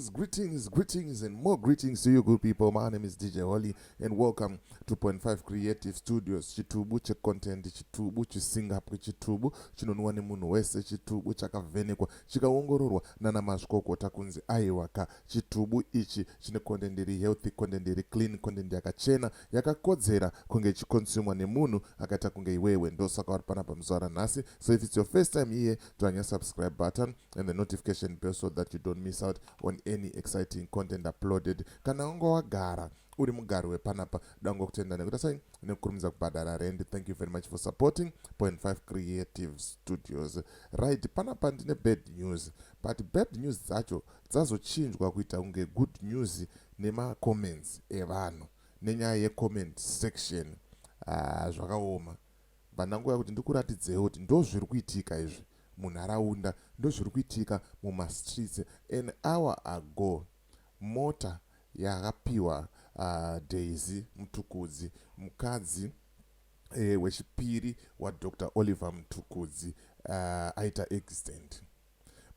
Greetings, greetings, greetings, and more greetings to you, good people. My name is DJ Holly, and welcome to Point 5 Creative Studios. Chitubu checontent, chitubu chisingapwi, chitubu chinonwa nemunhu wese, chitubu chakavhenekwa, chikaongororwa nana mazvikokota kunzi aiwaka. Chitubu ichi chine content iri healthy, content iri clean, content yakachena, yakakodzera kunge ichiconsumwa nemunhu akaita kunge iwewe. Ndosaka uri panapa muzuva ranhasi. So if it's your first time here, dzvanya subscribe button and the notification bell so that you don't miss out on any exciting content uploaded. Kana wanga wagara uri mugari wepanapa, dango kutenda nekuti sei nekukurumidza kubhadhara rent. Thank you very much for supporting Point 5 Creative Studios. Right, panapa ndine bad news, but bad news dzacho dzazochinjwa kuita kunge good news nemacomments evanhu nenyaya yecomment section. Zvakaoma. Bva kuti ndikuratidzewo kuti ndo zviri kuitika izvi munharaunda, ndo zviri kuitika mumastreets. An hour ago, mota yakapiwa Daisy Mutukudzi, mukadzi wechipiri waDr Oliver Mutukudzi, aita accident.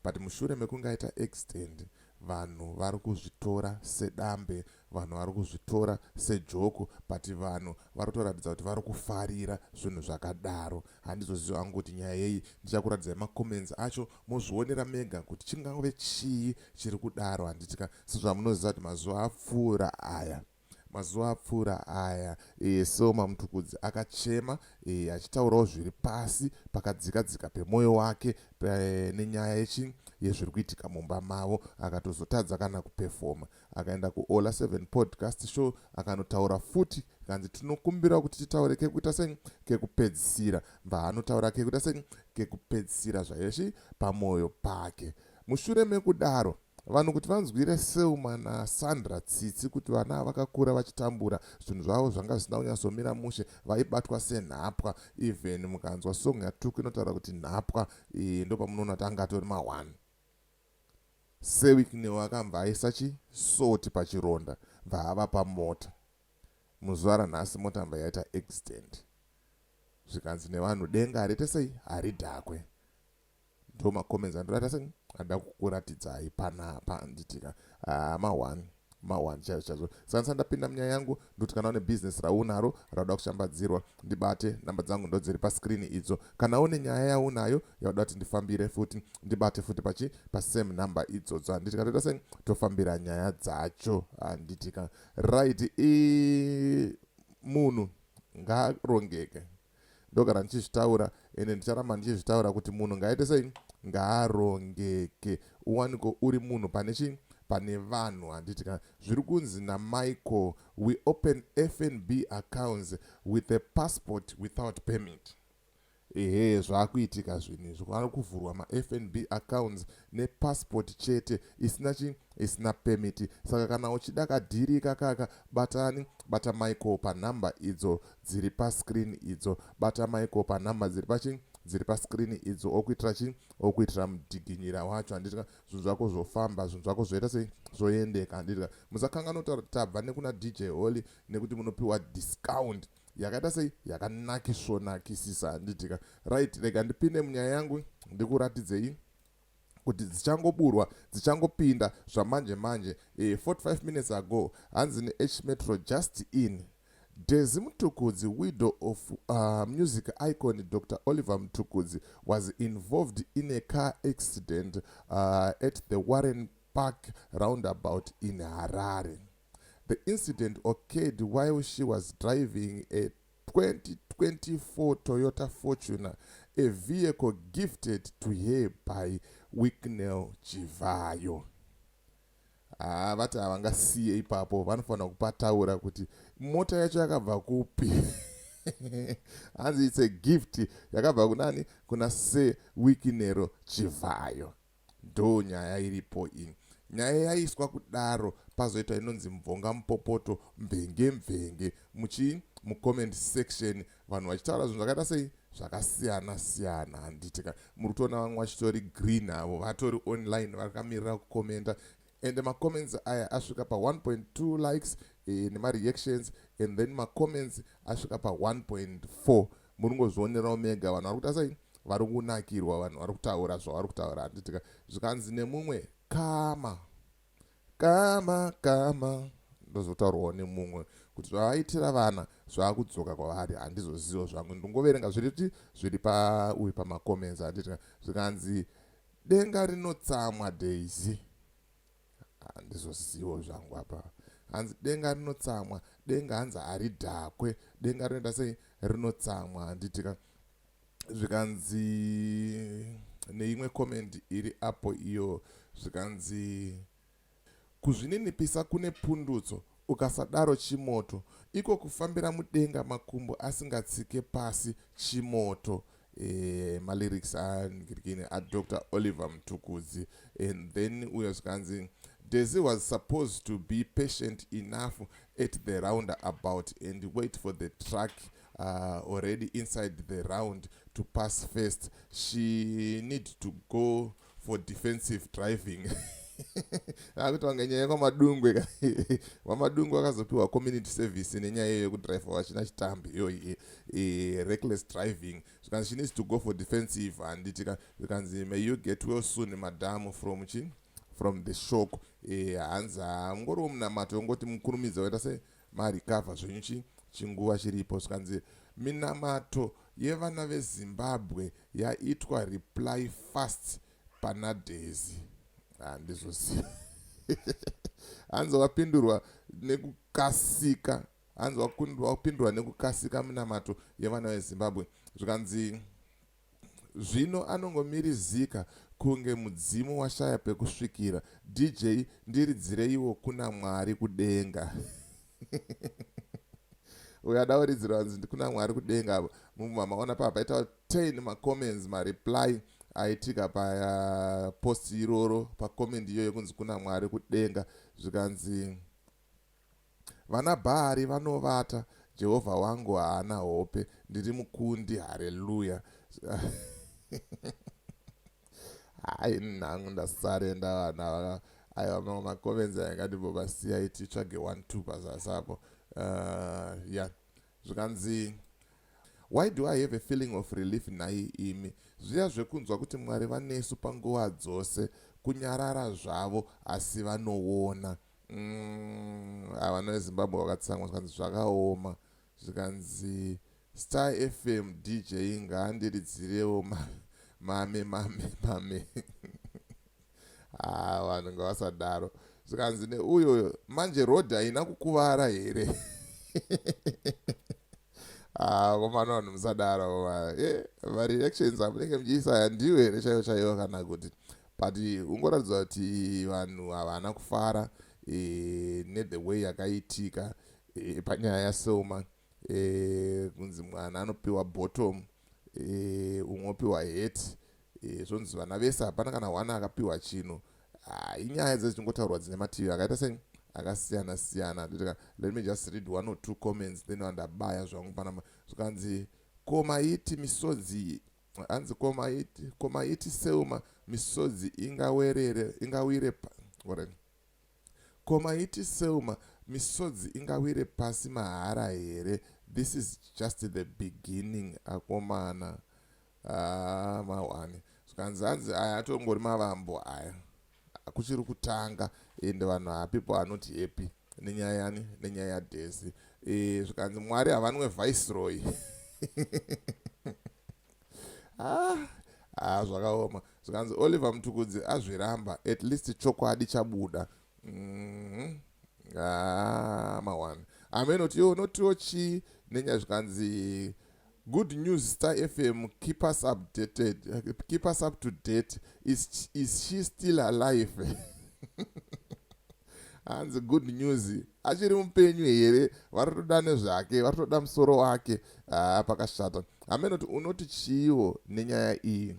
But mushure mekunge aita accident, vanhu vari kuzvitora sedambe, vanhu vari kuzvitora sejoke, but vanhu vari kutoratidza kuti vari kufarira zvinhu zvakadaro. Handizoziva hangu kuti nyaya yei. Ndichakuratidzai macomments acho, mozvionera mega kuti chingave chii chiri kudaro, handitika? Sezvamunoziva kuti mazuva apfuura aya Selmor Mutukudzi akachema achitaurawo zviri pasi pakadzika dzika pemwoyo wake nenyaya yechi yezviri kuitika mumba mavo. Akatozotadza kana kuperforma. Akaenda kuOla 7 podcast show, akanotaura futi, kanzi tinokumbira kuti titaure kekuita sei kekupedzisira. Bva anotaura kekuita sei kekupedzisira zvayeshi pamwoyo pake. Mushure mekudaro, vanhu kuti vanzwire Selmor naSandra tsitsi kuti vana vakakura vachitambura, zvinhu zvavo zvanga zvisina kunyatsomira mushe, vaibatwa senhapwa. Even mukanzwa song yaTuku inotaura kuti nhapwa, ndo pamunoona kuti anga atori ma1. Sir Wicknell akambva aisa chisoti pachironda, bva ava pamota. Muzuva ranhasi mota mbva yaita accident, zvikanzi nevanhu denga harite sei, haridhakwe. Ndo macomments andorata sei anda kukuratidzai panapa, nditika ma1 ma1 chaizvo chaizvo. Saka ndisati ndapinda munyaya yangu, ndokuti kana une bhizinesi raunaro rauda kushambadzirwa, ndibate. Namba dzangu ndo dziri pascreen idzo. Kana une nyaya yaunayo yauda kuti ndifambire futi, ndibate futi pachi pasame number idzodzo, handitika? Toita sei, tofambira nyaya dzacho, handitika? Right, munhu ngaarongeke. Ndogara ndichizvitaura ende ndicharamba ndichizvitaura kuti munhu ngaaite sei, ngaarongeke, uwaniko uri munhu pane chii, pane vanhu, handiti ka? Zviri kunzi naMichael, "We open FNB accounts with a passport without permit." Ehe, zvaakuitika zvinhu izvi. Vari kuvhurwa maFNB accounts nepassport chete isina chi isina permit. Saka kana uchida kadeal kakaka, batani, bata Michael panhamba idzo dziri pascreen idzo. Bata Michael panhamba dziri pachi dziri pascreen idzo, okuitira chi okuitira mudhiginyira wacho, handitika? Zvinhu zvako zvofamba, zvinhu zvako zvoita sei, zvoendeka, handitika? Musakanganwa kutaura kuti tabva nekuna DJ Holly, nekuti munopiwa discount yakaita sei, yakanakisvonakisisa, handitika? Right, rega ndipinde munyaya yangu, ndikuratidzei kuti dzichangoburwa, dzichangopinda zvamanje manje, 45 minutes ago. Hanzi neH Metro, "Just in: Daisy Mutukudzi, widow of music icon Dr Oliver Mutukudzi, was involved in a car accident at the Warren Park roundabout in Harare. The incident occurred while she was driving a 2024 Toyota Fortuner, a vehicle gifted to her by Wicknell Chivayo." Haa, vati havangasiye ipapo, vanofanira kupataura kuti mota yacho yakabva kupi. Hanzi it's a gift yakabva kunani? Kuna Sir Wicknell Chivayo. Ndo nyaya iripo iyi. Nyaya yaiswa kudaro, pazoitwa inonzi mvonga mupopoto, mvenge mvenge muchi mucomment section, vanhu vachitaura zvinhu zvakaita sei, zvakasiyana siyana, handitika? Muri kutoona vamwe vachitori green avo, vatori online, vakamirira kukomenda. And macomments aya asvika pa1.2 likes nemareactions, and then macomments asvika pa1.4. Muri ngozvionerawo mega, vanhu vari kuita sei, vari kunakirwa, vanhu vari kutaura zvavari kutaura, handitika? Zvikanzi nemumwe, "Karma." Kama kama ndozotaurwawo nemumwe kuti zvavaitira vana zvakudzoka kwavari. Handizozivo zvangu, ndingoverenga zviri zviri pauyu pamacomments, handiti? Zvikanzi denga rinotsamwa Daisy. Handizozivo zvangu apa. Hanzi denga rinotsamwa, denga hanzi haridhakwe, denga rinoita sei? Rinotsamwa, handitika? Zvikanzi neimwe comment iri apo iyo, zvikanzi kuzvininipisa kune pundutso, ukasadaro chimoto. Iko kufambira mudenga makumbo asingatsike pasi chimoto. Malyrics angirikini aDr Oliver Mtukudzi. And then uyo zvikanzi Daisy was supposed to be patient enough at the roundabout and wait for the truck already inside the round to pass first. She need to go for defensive driving. Akuti vanga nyaya yekwaMadungwe, vaMadungwe vakazopiwa community service nenyaya iyo yekudhiraivha vachina chitambi iyoyi, reckless driving. Zvikanzi she needs to go for defensive, handitika? Zvikanzi may you get well soon, madam, from chi from the shock. Hanzi hamungoriwo munamato wongoti mukurumidza waita sei marecover zvenyu chi chinguva chiripo. Zvikanzi minamato yevana veZimbabwe yaitwa reply fast pana Daisy. Handizoziva, hanzi wapindurwa nekukasika, hanzi wapindurwa nekukasika minamato yevana veZimbabwe. Zvikanzi zvino anongomirizika kunge mudzimu washaya pekusvikira. DJ, ndiridzireiwo Kuna Mwari Kudenga. Uyo ada kuridzirwa, hanzi Kuna Mwari Kudenga. Mamaona pa paita 10 macomments, mareply aitika papost iroro, pacomment iyoyo yekunzi Kuna Mwari Kudenga. Zvikanzi vana Bhaari vanovata, Jehovha wangu haana hope, ndiri mukundi, hareruya. Hai, nhangu ndasarenda vana. Aiwa, mamwe macomments aingandimbobasiyai, titsvage 1 2 pazasi apo. Ya, zvikanzi why do I have a feeling of relief nhai imi? Zviya zvekunzwa kuti Mwari vanesu panguva dzose, kunyarara zvavo asi vanoona. Vana veZimbabwe vakatsamwa. Zvikanzi zvakaoma. Zvikanzi Star FM DJ ngaandiridzirewo Mame Mame Mame. Ha, vanhu ngavasadaro. Zvikanzi neuyo manje road haina kukuvara here? Komana, vanhu musadaro. Mareactions amunenge muchiisa aya ndiwo here chaivo chaivo kana kuti? But ungoratidza kuti vanhu havana kufara nethe way yakaitika panyaya yaSelma, kunzi mwana anopiwa bottom, umwe opiwa hat, zvonzi vana vese hapana kana one akapiwa chinhu. Inyaya dzechingotaurwa dzine mativi akaita sei akasiyana siyana. Let me just read one or two comments, then vandabaya zvangu panapa. Zvikanzi komaiti misodzi, hanzi komaiti Selma misodzi ingawerere ingawire, komaiti Selma misodzi ingawire pasi mahara here? This is just the beginning, akomana. Ah, mawani. Zvikanzi hanzi aya atongori mavambo aya, kuchiri kutanga, ende vanhu, people are not happy nenyaya yani, nenyaya yaDaisy. Zvikanzi Mwari havanwe Viceroy. Ah, ah, zvakaoma. Zvikanzi Oliver Mtukudzi azviramba, at least chokwadi chabuda. Ah, mawani amenoti iwo unotiwo chii nenyaya? Zvikanzi good news, Star FM, keep us updated, keep us up to date. Is she still alive? Hanzi good news, achiri mupenyu here? Vari toda nezvake, vari toda musoro wake. Ah, pakashata. Amenoti unoti chiiwo nenyaya iyi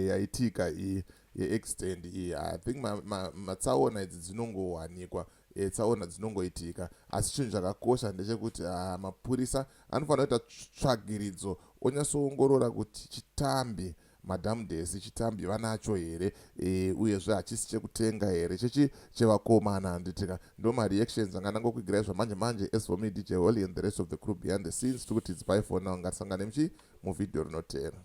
yaitika iyi yeaccident iyi? I think matsaona idzi dzinongowanikwa, tsaona dzinongoitika, asi chinhu chakakosha ndechekuti mapurisa anofanira kuita tsvagiridzo, onyatsoongorora kuti chitambi Madam Daisy chitambi vanacho here, uyezve hachisi chekutenga here chechi chevakomana, handitika? Ndo mareactions anga ndangokwigirai zvamanje manje. As for me, DJ Holly, and the rest of the crew behind the scenes, tikuti it's bye for now. Ngatisangane muchi muvhidhiyo rinoteera.